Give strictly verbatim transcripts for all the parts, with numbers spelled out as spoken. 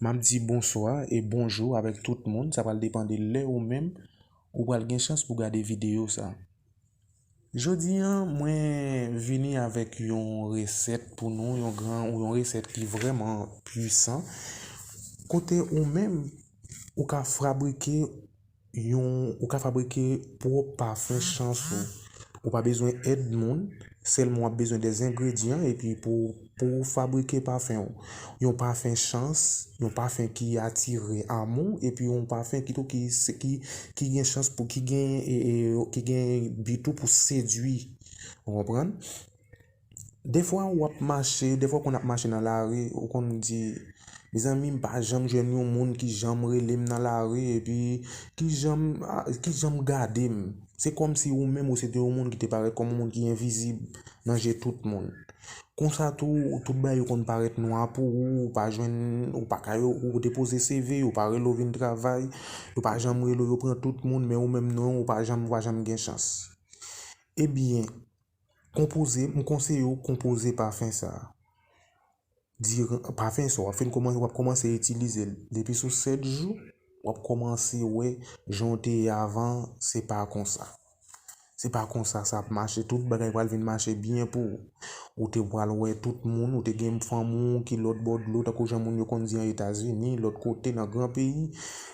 M ap di bonswa e bonjou avèk tout moun. Sa pral depann de lè ou menm ou pral gen chans pou gade videyo sa. Jodi a, mwen vini avèk yon resèt pou nou, yon gran, yon resèt ki vrèman pwisan. Kote ou menm, ou ka fabrike yon, ou ka fabrike pwòp pafen chans ou. Ou pa bezwen èd moun, sèlman w ap bezwen de zengredyan epi pou, pou w fabrike pafen ou. Yon pafen chans, yon pafen ki atire amou, epi yon pafen ki tou ki, ki, ki gen chans pou, ki gen, e, e, ki gen bi tou pou sedui. Ou konprann? Defwa w ap mache, defwa w konn ap mache nan lari, ou konn di, mezanmi, m pa janm jwenn yon moun ki janm rele m nan lari, epi ki janm, a, ki janm gade m. Se kòmsi ou menm ou se te yon moun ki te parèt kòm yon moun ki envizib nan je tout moun. Konsa tou, tout bagay yo konn parèt nwa pou ou, ou pa jwenn, ou pa ka yo, ou depoze C V, yo pa rele w vin travay, yo pa janm rele w, yo pran tout moun, men ou menm non, ou pa janm, ou pa janm gen chans. Ebyen, konpoze, m konseye w konpoze pafen sa a. Diran, pafen sa w ap fin kòmanse, w ap kòmanse itilize l depi sou sèt jou, w ap kòmanse wè jan w te ye avan, se pa konsa. Se pa konsa sa ap mache, tout bagay pral vin mache byen pou ou. Ou te pral wè tout moun, ou te gen fanmi w ki lòt bò dlo, tankou jan moun yo konn di an Etazini, lòt kote nan gran peyi,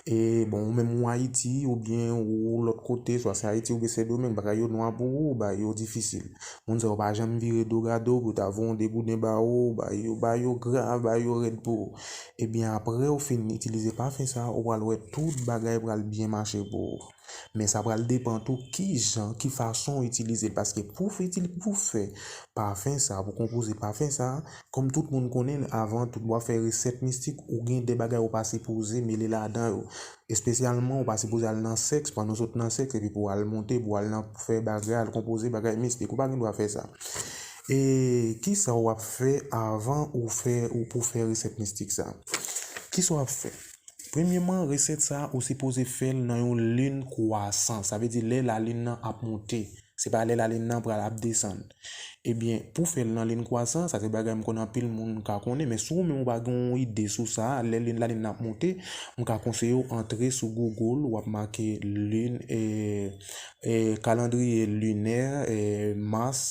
e bon, ou menm ou Ayiti, oubyen ou lòt kote, swa se Ayiti oubyen Sendomeng, bagay yo nwa pou ou, bagay yo difisil. Moun sa yo pa janm vire do gade w pou ta voye yon degouden ba ou, bagay yo, bagay yo grav, bagay yo rèd pou ou. Ebyen, apre ou fin itilize pafen sa, ou pral wè tout bagay pral byen mache pou ou. Men sa pral depann tou ki jan, ki fason w itilize l. Paske pou w fè, pou w fè pafen sa, pou w konpoze pafen sa, kòm tout moun konnen, avan tout w ap fè resèt mistik, ou gen de bagay ou pa sipoze mele ladan yo. Espesyalman, ou pa sipoze al nan sèks, pandan w sot nan sèks, epi pou w al monte, pou w al nan fè bagay, al konpoze bagay mistik. Ou pa gen dwa fè sa. E kisa w ap fè avan ou fè, ou pou fè resèt mistik sa? Kisa w ap fè? Premyeman, resèt sa, ou sipoze fè l nan yon lin kwasan. Sa vle di lè lalin nan ap monte. Se pa lè lalin nan pral ap desann. Ebyen, pou fè l nan lin kwasan, sa se bagay m konnen anpil moun ka konnen, men si w menm ou pa gen yon ide sou sa, lè lin, lalin nan ap monte, m ka konseye w antre sou Google, w ap make lin, e, e, kalandriye linè, e, mas,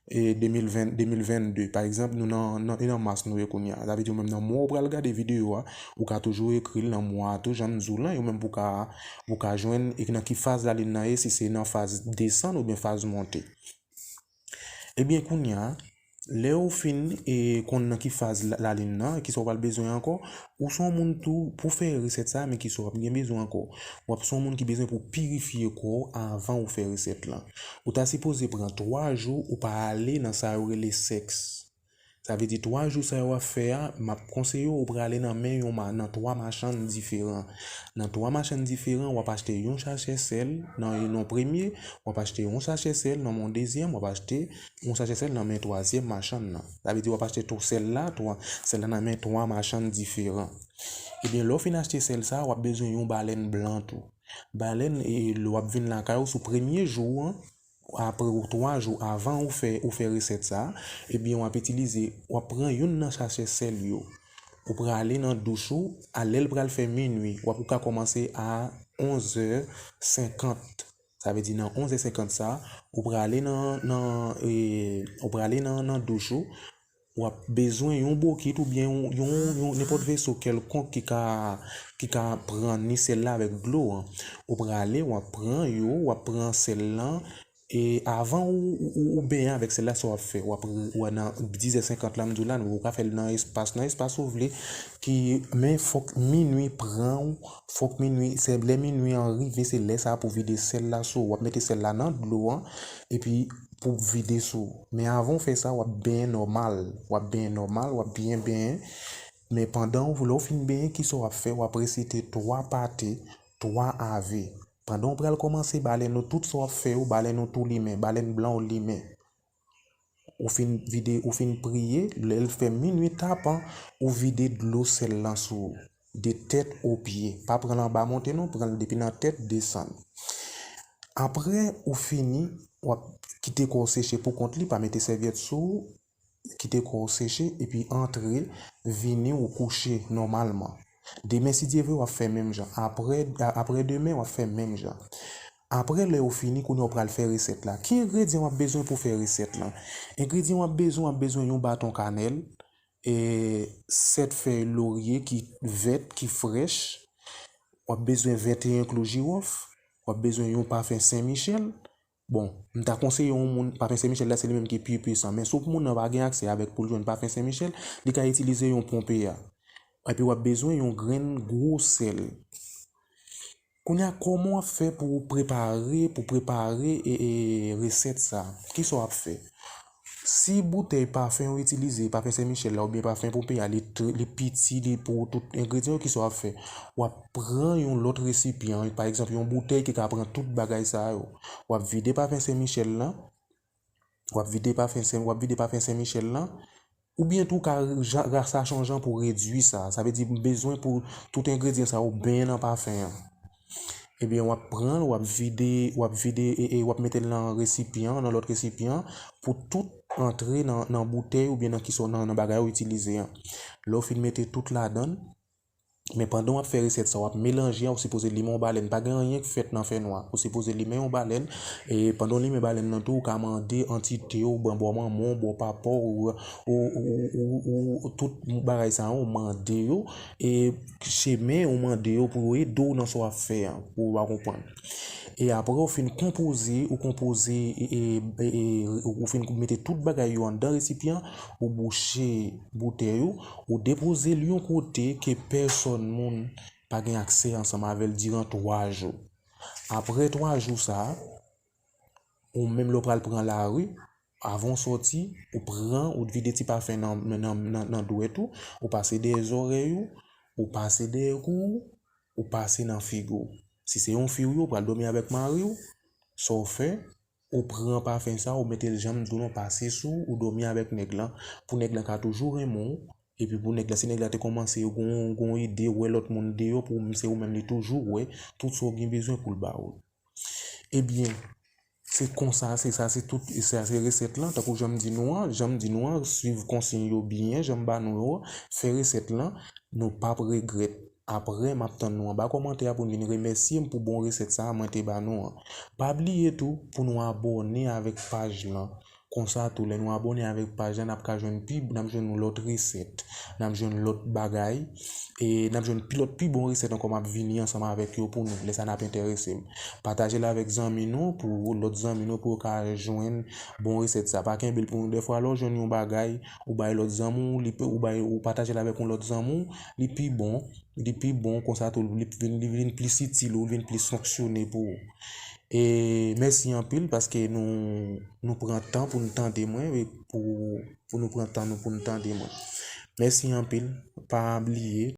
e, de mil ven, de mil vennde. Pa egzanp, nou nan, nan, e nan mas nou ye kounye a. Sa vle di ou menm nan mwa ou pral gade videyo a, ou ka toujou ekri l nan mwa a tou, jan m di w lan, e ou menm pou ka, pou ka jwenn, e nan ki faz lalin nan ye, si se nan faz desann oubyen faz monte. Ebyen, kounye a, lè ou fin, e, konn nan ki faz la, lalin nan, kisa w pral bezwen ankò, ou se yon moun tou, pou fè resèt sa, men kisa w ap gen bezwen ankò. W ap se yon moun ki bezwen pou pirifye kò w avan ou fè resèt lan. Ou ta sipoze pran twa jou ou pa ale nan sa yo rele sèks. Sa vle di twa jou sa yo w ap fè a, m ap konseye w, ou prale nan men yon ma-, nan twa machann diferan. Nan twa machann diferan, w ap achte yon sachè sèl nan, nan premye, w ap achte yon sachè sèl nan men yon dezyèm, w ap achte yon sachè sèl nan men twazyèm machann nan. Sa vle di w ap achte tou sèl la, twa, sèl la nan men twa machann diferan. Ebyen, lè w fin achte sèl sa, w ap bezwen yon balèn blan tou. Balèn, e, lè w ap vin lakay ou sou premye jou an, apre ou twa jou avan ou fè, ou fè resèt sa, ebyen, w ap itilize, w ap pran youn nan sachè sèl yo. Ou prale nan douch ou, a lè l pral fè minui, w ap, ou ka kòmanse a onzè senkant. Sa vle di nan onzè senkant sa, ou prale nan, nan, e, ou prale nan, nan douch ou, w ap bezwen yon bokit oubyen yon, yon, yon nenpòt veso kèlkonk ki ka, ki ka pran ni sèl la avèk dlo an. Ou prale, w ap pran yo, w ap pran sèl lan, e avan ou, ou, ou, ou benyen avèk sèl la, sa w ap fè, w ap, w ap nan dizè senkant la, m di w la, ou ka fè l nan espas, nan espas ou vle, ki, men fòk minui pran w, fòk minui, se lè minui an rive, se lè sa pou vide sèl la sou ou, w ap mete sèl la nan dlo an, epi pou vide sou ou. Men avan w fè sa, w ap benyen nòmal, w ap benyen nòmal, w ap byen benyen. Men pandan w, lè w fin benyen, kisa w ap fè? W ap resite twa pate, twa ave. Pandan w pral kòmanse, balèn ou, tout sa w ap fè yo, balèn ou tou limen, balèn blan ou limen. Ou fin vide, ou fin priye, lè l fè minui tapan, ou vide dlo sèl lan sou ou, de tèt o pye. Pa pran l anba monte non, pran l depi nan tèt desann. Apre ou fini, w ap kite kò w seche pou kont li, pa mete sèvyèt sou ou, kite kò w seche, epi antre, vini ou kouche nòmalman. Demen, si Dye vle, w ap fè menm jan. Apre, a- apre demen, w ap fè menm jan. Apre lè ou fini, kounye a ou pral fè resèt la. Ki engredyan w ap bezwen pou fè resèt lan? Engredyan w ap bezwen, w ap bezwen yon baton kanèl, e sèt fèy lorye ki vèt, ki frèch. W ap bezwen venteyen klou jiwòf. W ap bezwen yon pafen Sen Michèl. Bon, m ta konseye yon moun, pafen Sen Michèl la, se li menm ki pi pwisan. Men si moun nan pa gen aksè avèk pou l jwenn pafen Sen Michèl, li ka itilize yon Pompeya. Epi w ap bezwen yon grenn gwo sèl. Kounye a, kòman w ap fè pou w prepare, pou prepare e, e resèt sa? Kisa w ap fè? Si boutèy pafen ou itilize, pafen Sen Michèl la oubyen pafen Pompeya, li, tr- li piti, li pou tout engredyan yo, kisa w ap fè? W ap pran yon lòt resipyan, pa egzanp, yon boutèy ki ka pran tout bagay sa yo. W ap vide pafen Sen Michèl lan, w ap vide pafen Sen, w ap vide pafen Sen Michèl lan, oubyen tou w ka ja- rasa chonjan pou redui sa. Sa vle di, m bezwen pou tout engredyan sa yo benyen nan pafen an. Ebyen, w ap pran l, w ap vide, w ap vide, e, e w ap mete l nan resipyan, nan lòt resipyan, pou tout antre nan, nan boutèy oubyen nan kisa, nan, nan bagay ou itilize an. Lè w fin mete tout ladan l, men pandan w ap fè resèt sa, w ap melanje a, ou sipoze limen yon balèn. Pa gen anyen k fèt nan fènwa. Ou sipoze limen yon balèn, e pandan w limen balèn nan tou, ou ka mande antite w, bò manman w, bò papa w, ou, ou, ou, ou, ou tout bagay sa yo, ou mande yo, e chemen, ou mande yo pou yo ede w nan sa w ap fè an, pou w pa konprann. E apre, ou fin konpoze, ou konpoze, e, e, e, e, ou fin mete tout bagay yo anndan resipyan, ou bouche boutèy ou, ou depoze l yon kote ke pèsòn moun pa gen aksè ansanm avè l diran twa jou. Apre twa jou sa, ou menm lè w pral pran lari, avan w sòti, ou pran, ou vide ti pafen nan, nan, nan, nan, nan dwèt ou, ou pase dèyè zòrèy ou, ou pase dèyè kou ou, ou pase nan figi w. Si se yon fi ou ye, ou pral dòmi avèk mari w, sa w fè, ou pran pafen sa, ou mete l jan m di w lan, pase sou, ou dòmi avèk nèg lan, pou nèg lan ka toujou renmen w, epi pou nèg la, si nèg la te kòmanse gon, gon ide, wè lòt moun deyò, pou se ou menm li toujou wè, tout sa w gen bezwen pou l ba ou. Ebyen, se konsa, se sa, se tout, sa se resèt lan, tankou jan m di nou an, jan m di nou an, swiv konsiy yo byen, jan m ba nou yo, fè resèt lan, nou p ap regrèt. Apre, m ap tann nou anba kòmantè a pou n vin remèsye m pou bon resèt sa a mwen te ba nou an. Pa bliye tou pou nou abòne avèk paj lan. Konsa tou, lè nou abòne avèk paj lan, n ap ka jwenn pi, n ap jwenn yon lòt resèt, n ap jwenn lòt bagay, e n ap jwenn pi lòt pi bon resèt ankò m ap vini ansanm avèk yo pou nou, lè sa n ap enterese m. Pataje l avèk zanmi nou, pou lòt zanmi nou, pou yo ka jwenn bon resèt sa. Pa kenbe l pou nou. Dèfwa, lè w jwenn yon bagay, ou bay lòt zanmi w, li pe, ou bay, ou pataje l avèk yon lòt zanmi w, li pi bon, li pi bon, konsa tou, li vin, li vin plis itil ou, li vin plis fonksyone pou ou. E mèsi anpil paske nou, nou pran tan pou nou tande mwen, e pou, pou nou pran tan nou pou nou tande mwen. Mèsi anpil, pa bliye,